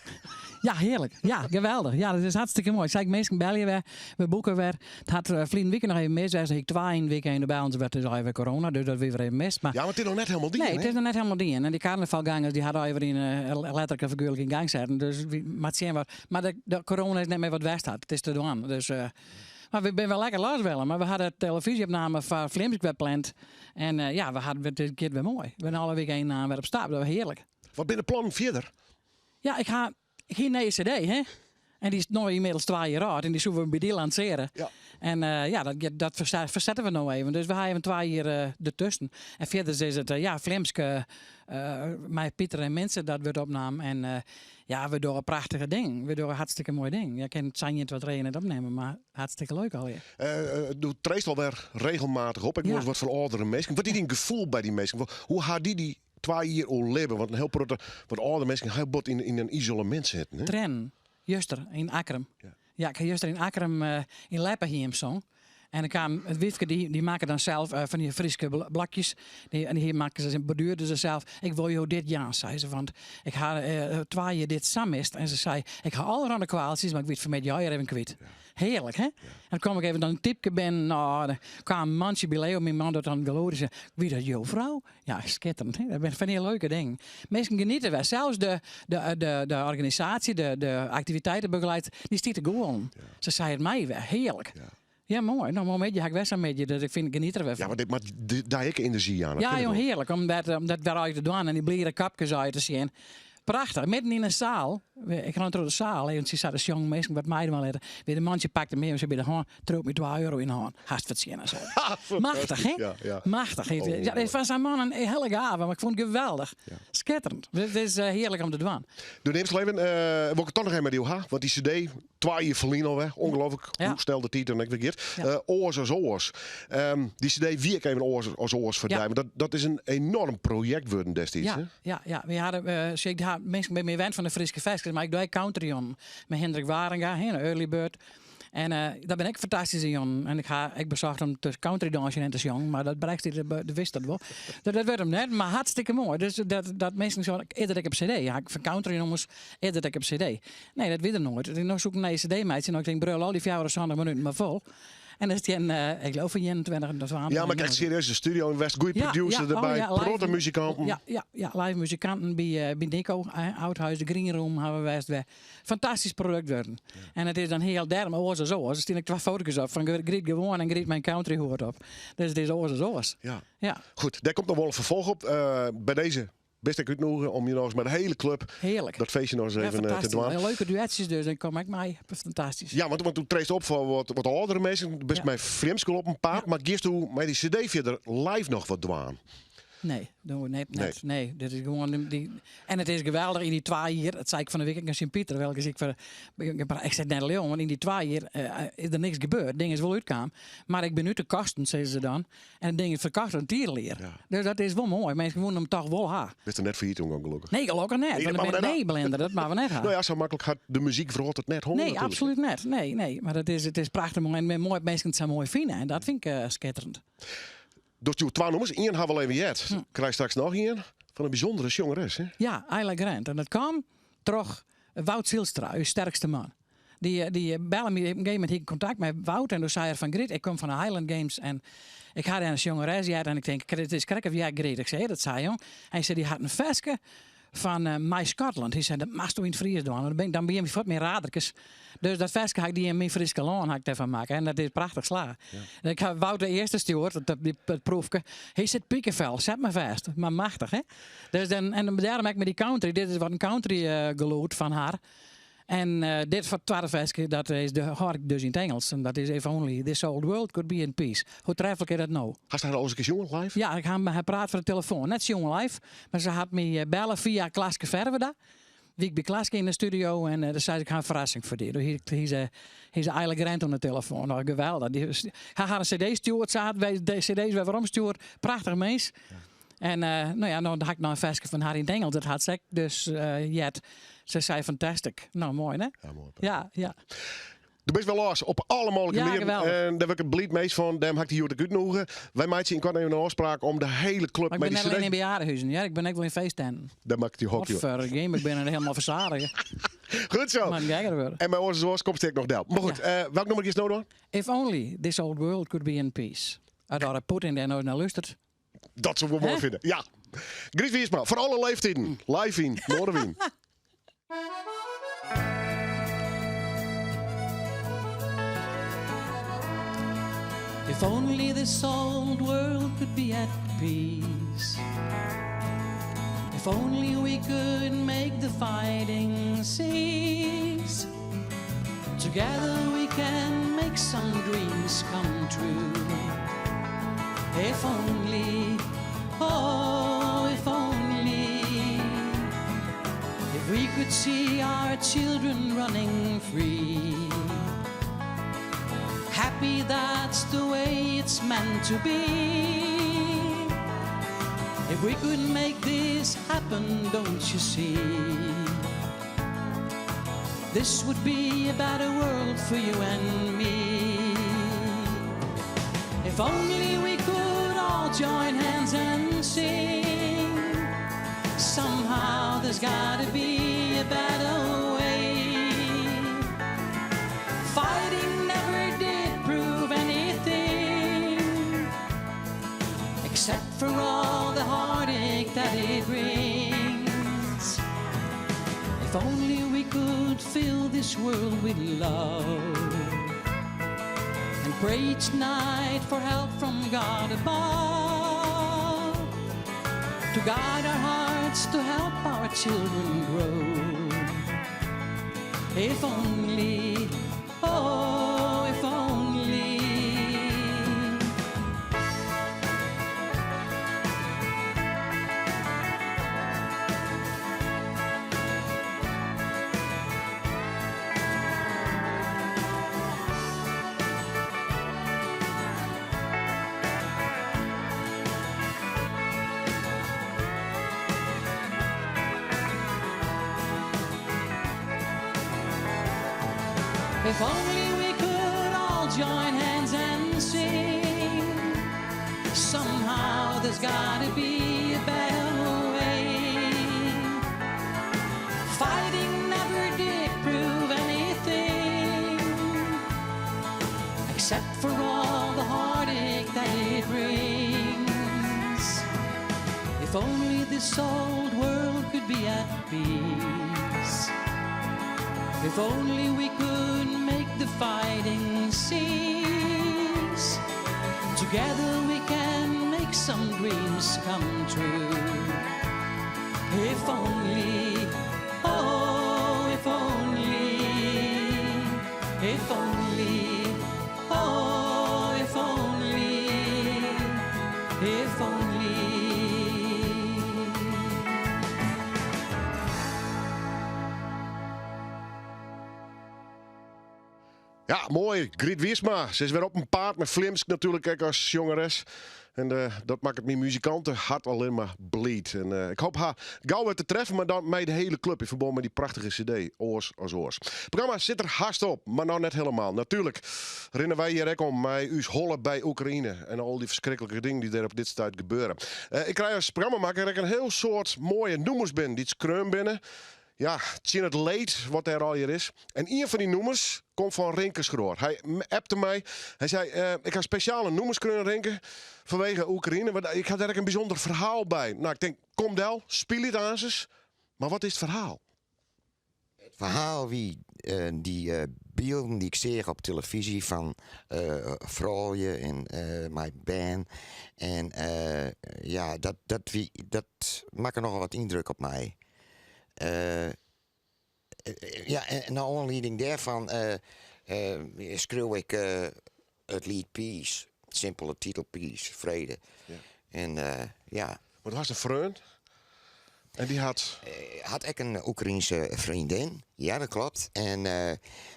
Ja, hearlik. Ja, geweldich. Ja, dat is hartstikke moai. Sei ik, minsken belje wer, we boeke wer. It hat ferline wike noch even mis west. Ik twa yn weekend by ons werd dus even corona, dus dat wie wer even mis. Mar Ja, mar it is noch net hielendal dien. Nee, it hè? is noch net hielendal dien. En dy karnavalgangers dy hawwe even yn letterlik en figuerlik yn gang setten. Dus wy moatte sjen wat. Mar de corona is net mear wat west hat. It is te dwaan. Dus, mar we binne wer lekker los welle. Mar we hawwe de telefyzjeopname foar Flimsk wer pland. En ja, we hawwe, it giet wer moai. We binne alle weekenden wer op stap. Dat is hearlik. Wat binne de plannen fierder? Ja, ik ha ik hie in nije CD, hè? En dy is no ynmiddels 2 jier âld en dy soene we by dy lansearje. Ja. En ja, dat, dat fersette we no even. Dus we ha even twa jier dertusken. En fierders is it ja, Flimske mei Pieter en Minse, dat wurdt opnaam. En ja, we dogge prachtige dingen. We dogge hartstikke moaie dingen. Ja, ik kin sa ien, twa, trije net opnimme, mar hartstikke leuk allegear. Do treedst alwer regelmatich op. Ik ja. wat foar âldere minsken. Wat is dyn gefoel by dy minsken? Hoe ha dy dy twa jier oerlibbe? Want in hiel protte wat âldere minsken hiel bot yn in isolemint sitten. Hè? Triennen. Juster yn Akkrum. Ja. Ja, ik ha juster yn Akkrum yn Leppehiem song. En dan kaam it wyfke, dy, dy makke dan sels fan dy Fryske blokjes. Dy, en dy makke se, borduerde se sels. Ik wol jo dit jaan, sei se, want ik ha twa jier dit sa mist. En se sei, ik ha allerhande kwaaltsjes, mar ik wie it fanmiddei allegear even kwyt. Hearlik, hè? En dan kom ik even dan in typke binnen. No, dan kaam in mantsje by Leo, myn man docht dan geloof ik, wie dat jo frou? Ja, skitterend. Hè? Dat binne fan dy leuke dingen. Minsken geniete wer. Sels de, de, de, de organisaasje, de, de aktiviteitenbegelieder, dy stiet te gûlen. Se sei it my wer. Hearlik. Ja. Ja, moai. No, moarnmiddei ha ik wer sa'n middei, dus ik fyn geniet der wer fan. Ja, want dit moat dy ek enerzjy jaan. Ja, jong, hearlik om dat, om dat wer allegear te dwaan en dy bliere kapkes allegear te sjen. Prachtich. Midden yn 'e saal, ik rin troch de saal, eventsjes sa de sjonge minsken wat meidwaan litte. Wie de mantsje pakte my even by de hân, triuwt my twa euro yn 'e hân. Hast fertsjinne, sei er. Machtich, hè? Ja, ja. Machtich. Oh, ja, dit fan sa'n man in hiele gave, mar ik fûn it geweldich. Ja. Skitterend. It is hearlik om te dwaan. Do nimst even, wol ik it toch noch even mei dy ha, want dy CD, twa jier ferlyn alwer, ongelooflik Ja. hoe snel de tiid dan ek wer giet. Ja. Oars as oars. Dy CD wie ek even oars as oars foar Ja. dy, want dat is in enorm projekt wurden destiids. Ja, hè? ja, ja. We hadden, sjoch, ik ha minsken by my wend fan de Fryske ferskes, mar ik doe ek countryjûnen mei Hindrik Waringa, hè, Early Bird. En dat binne ek fantastyske jûnen. En ik ha ek besocht om te countrydânsjen en te sjongen, mar dat brekst de, de wist dat wol. Dat wurdt him net, mar hartstikke moai. Dus dat minsken zo, is dat ek op CD? Ja, ik fan country nummers, is dat ek op CD? Nee, dat wie der noait. Ik no soe ik in nije CD meitsje, no ik tink brul al dy 74 minuten mar fol. En dan stean, ik geloof van 21 of 22. Ja, mar echt serieus, de studio yn west, goede producer ja, oh derby, ja, live protte muzikanten. Ja, ja, ja, live muzikanten by, by Nico, Oudhuis, de Green Room hawwe we west wer. Fantastysk produkt wurden. En it is dan hiel dêrom oars as oars. Der stean ek twa foto's op fan Griet gewoan en Griet mei in countryhoed op. Dus it is oars as oars. Ja. Ja. Goed, dêr komt noch wol in ferfolch op. By dizze bist ek útnûge om je noch ris mei de hiele klup Hearlik. dat feestje noch ris Ja, even te fantastysk. dwaan. En leuke duetsjes dus, en kom ek mei. Fantastysk. Ja, want do treedst op foar wat âldere minsken. Bist Ja. mei Frimskel op 'en paad. Ja. Mar giest do mei dy CD fierder live noch wat dwaan? Nee, doen we net, net. Nee. dit is gewoan dy, dy, en it is geweldich yn dy twa jier, dat sei ik fan de wike ek oan Sint Pieter, welke ik foar, ik sei net leauwen, want yn dy twa jier is der niks gebeurd. Ding is wol útkaam, mar ik bin út de kosten, sizze se dan. En it ding is ferkocht in tierelier. Ja. Dus dat is wol moai. Minsken woenen him toch wol ha. Bist der net fallyt gien, gelokkich? Nee, gelokkich net. Nee, dat Want moatte we net ha. nee, blinder, dat moatte we net ha. No ja, sa maklik hat de muzykwrâld it net hân Nee, natuerlik. absolút net. Nee, nee. Mar it is prachtich moai. En moai dat minsken it sa moai fine. En dat fyn ik skitterend. Dochst hjoed twa nûmers. Ien ha we al even heard. Krijst straks noch ien fan in bysûndere sjongeres, hè? Ja, Ayla Grant. En dat kaam troch Wout Zijlstra, ús sterkste man. Dy, dy belle my, op in gegeven momint hie ik kontakt mei Wout en doe sei er fan Griet, ik kom fan de Highland Games en ik ha dêr in sjongeres heard en ik tink, it is krekt of hear Griet. Ik sei, dat sei jong. Hy sei, dy hat in ferske fan My Scotland. Hy sei, dat moatsto yn it Frysk dwaan. Dan bin ik, dan begjin ik fuort myn raderkes. Dus dat ferske ha ik dy yn myn Fryske lân ha ik dêrfan makke en dat is prachtich slagge. En ik ha Wout de earste stjoerd, dat proefke. Hy sit pikefel, set my fêst. Mar machtich, hè? Dus dan, en dêrom ek mei dy country. Dit is wat in country gelûd fan har. En dit foar it twadde ferske, dat is de hâld ik dus yn it Ingelsk. En dat is If Only This Old World Could Be In Peace. Hoe treflik is dat no? Hast har al ris in kear sjoen live? Ja, ik ha har praat foar de telefoan. Net sjoen live, mar se hat my belle fia Klaske Ferwerda. Wie ik by Klaske yn de studio en dêr sei se, ik ha in ferrassing foar dy. Doe hie se, hie se Ayla Grant oan de telefoan. No, geweldich. Dy, ha har in cd stjoerd, se hat de cd's wer weromstjoerd. Prachtich mins. En no ja, no ha ik noch in ferske fan har yn it Ingelsk. Dat hat se ek dus heard. Se sei fantastic. No, moai, hè? Ja, moai. Ja, ja. Do bist wer los op alle mooglike Ja, manieren. geweldich. En dêr wurd ik bliid meest fan. Dêrom ha ik dy hjoed ek útnûge. Wy meitsje ynkoarten even in ôfspraak om de hiele klup Mar ik mei bin dy net allinne CD. yn bejaardehuzen, hear. Ik bin ek wol yn feesttenten. Dêr makket dy hokje. Wat foar game, ik bin der hielendal fersadige. Goed sa. Moat gekker wurde. En by Oars as Oars komst ek noch del. Mar goed, welk nûmer giest no dwaan? If only this old world could be in peace. As der Poetin dêr no nei lústeret. Dat soe ik wol moai Hè? fine. Ja. Griet Wiersma, foar alle leeftiden. Live yn Noardewyn. If only this old world could be at peace. If only we could make the fighting cease. Together we can make some dreams come true. If only, oh, if only, if we could see our children running free. Happy that's the way it's meant to be. If we could make this happen, don't you see? This would be a better world for you and me. If only we could all join hands and sing. Somehow there's gotta be a better way. Fighting never did prove anything except for all the heartache that it brings. If only we could fill this world with love and pray each night for help from God above to guide our hearts to help our children grow. If only, oh, if only. If only we could all join hands and sing. Somehow there's gotta be a better way. Fighting never did prove anything except for all the heartache that it brings. If only this old world could be at peace. If only we could make the fighting cease. Together we can make some dreams come true. If only, oh, if only, if only, oh, if only, if only. Ja, moai. Griet Wiersma. Se is wer op 'en paad mei Flimsk natuerlik ek as sjongeres. En eh, dat makket myn muzikantehert allinnich mar bliid. En eh, ik hoopje har gau wer te treffen, mar dan mei de hiele klup yn ferbân mei dy prachtige CD Oars as Oars. It programma sit der hast op, mar noch net hielendal. Natuerlik rinne wy hjir ek om mei ús holle by Oekraïne en al dy ferskriklike dingen dy't dêr op dit stuit gebeure. Eh, ik krij as programmamakker ek in hiel soad moaie nûmers binnen dy't skreaun binne. Ja, tsjin it leed wat dêr allegear is. En ien fan dy nûmers komt fan Rinke Schroor. Hy appte my. Hy sei, eh, ik ha spesjaal in nûmer skreaun, Rinke, fanwege Oekraïne. Want ik ha dêr ek in bysûnder ferhaal by. No, ik tink, kom del, spylje it aansens. Mar wat is it ferhaal? It ferhaal wie eh, dy eh, bylden dy't ik seach op telefyzje fan eh, froulju en eh, mei bern. En eh, ja, dat, dat, wie, dat makke nochal wat yndruk op my. Eh, ja, en nei oanlieding dêrfan eh, eh, skreau ik eh, it liet Peace. Simpele titel Peace, frede. Ja. En eh, ja. Want do hast in freon en dy hat. Hat ek in Oekraïense freondin. Ja, dat klopt. En eh,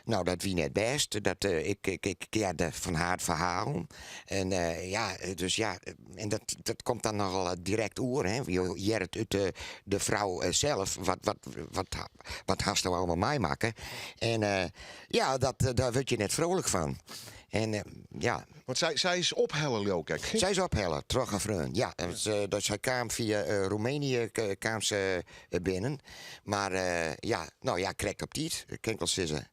no, dat wie net bêst. Dat, eh, ik, ik, ik hearde fan har ferhalen. En eh, ja, dus ja, en dat, dat komt dan nochal direkt oer. Hè. Je heart it út de, de frou eh, sels. Wat, wat, wat, wat hasto allegear meimakke? En eh, ja, dat, eh, dêr wurd je net frolik fan. En eh, ja. Want sy, sy is ophelle, leau ik. Sy is ophelle troch in freon. Ja, dus, eh, dat sy kaam fia eh, Roemenië k- kaam se eh, binnen. Mar eh, ja, no ja, krekt op tiid, kin ik wol sizze.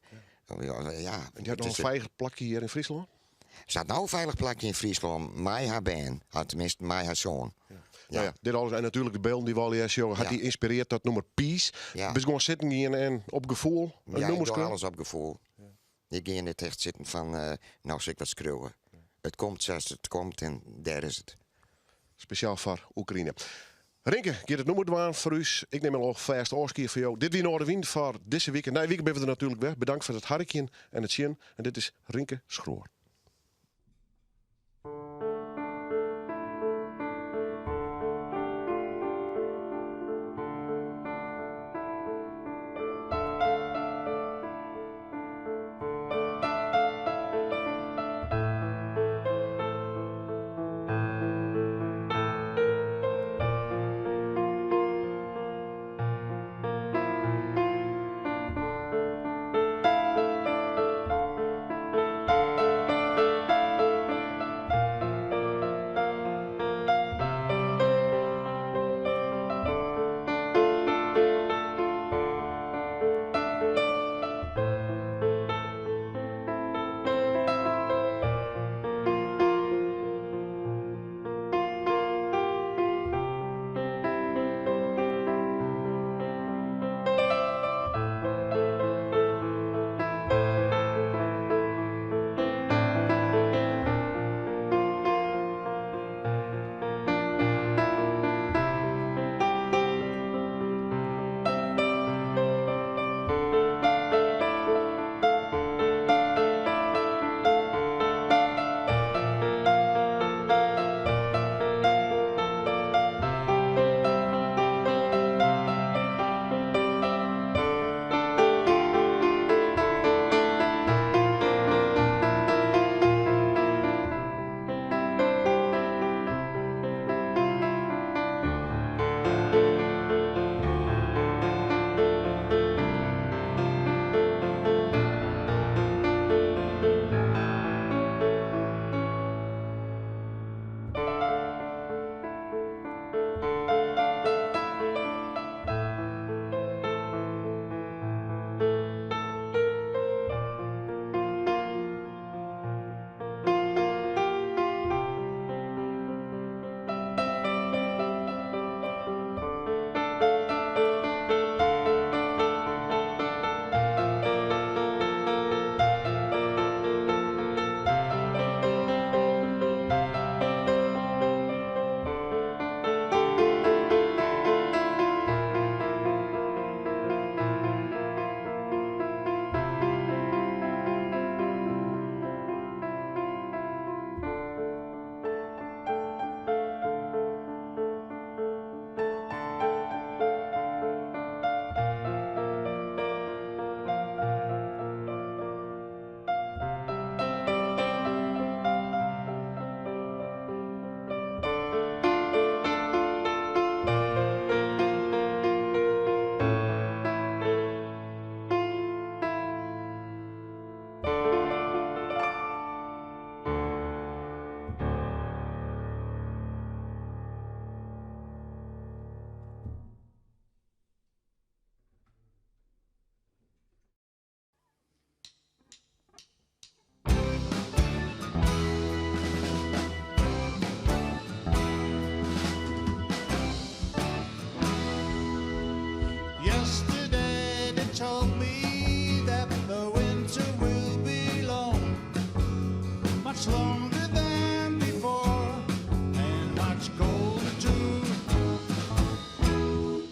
Ja, ja, En dy hat noch it in is, feilich plakje hjir yn Fryslân? Se hat no in feilich plakje yn Fryslân mei har bern, ah, teminsten mei har soan. No ja, dit alles en natuerlik de bylden dy't we allegear sjogge, hat Ja. dy ynspirearre ta it nûmer Peace. Ja. Bist gewoan sitten gien en op gefoel in Ja, nûmer ik doch skreaun? alles op gefoel. Ik gean net echt sitten fan, eh, no sil ik wat skriuwe. It komt sa't it komt en dêr is it. Spesjaal foar Oekraïne. Rinke giet it nûmer dwaan foar ús. Ik nim alfêst ôfskie fan jo. Dit wie Noardewyn foar dizze wike. Nije wike binne we der natuerlik wer. Bedankt foar it harkjen en it sjen. En dit is Rinke Schroor. Yesterday they told me that the winter will be long, much longer than before, and much colder too.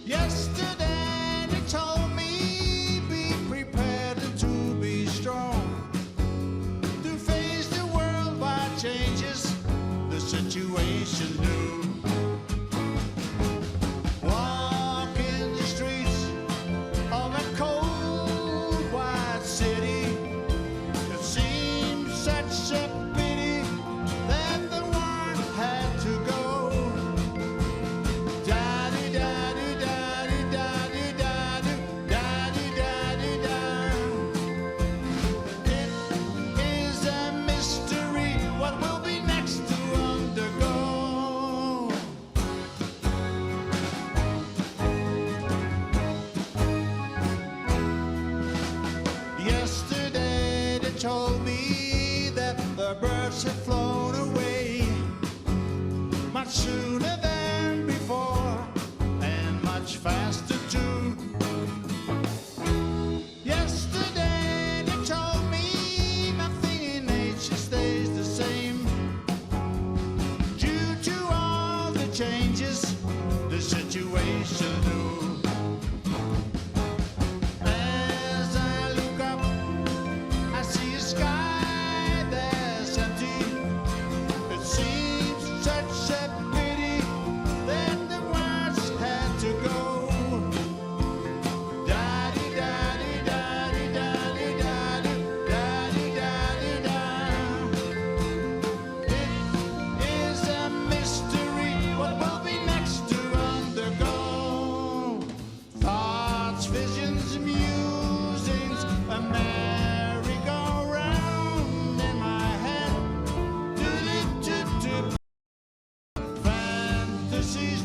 Yesterday they told me be prepared to be strong, to face the worldwide changes, the situation new. Walk in the streets of a cold white city. It seems such a pity that the one had to go. Da-di da-di da-di da-di da-di da-di da-di da. It is a mystery what will be next to undergo. Yesterday they told me that the birds had flown away much sooner than before and much faster too. Yesterday they told me nothing in nature stays the same due to all the changes. the situation do? As I look up, I see a sky that's empty. It seems such a pity that the words had to go. Da-di, da-di, da-di, da-di, da-di, da-di, da-di, da. It is a mystery what will be next to undergo. Thoughts, visions, musings, a merry-go-round in my head. Do-do-do-do. Fantasies.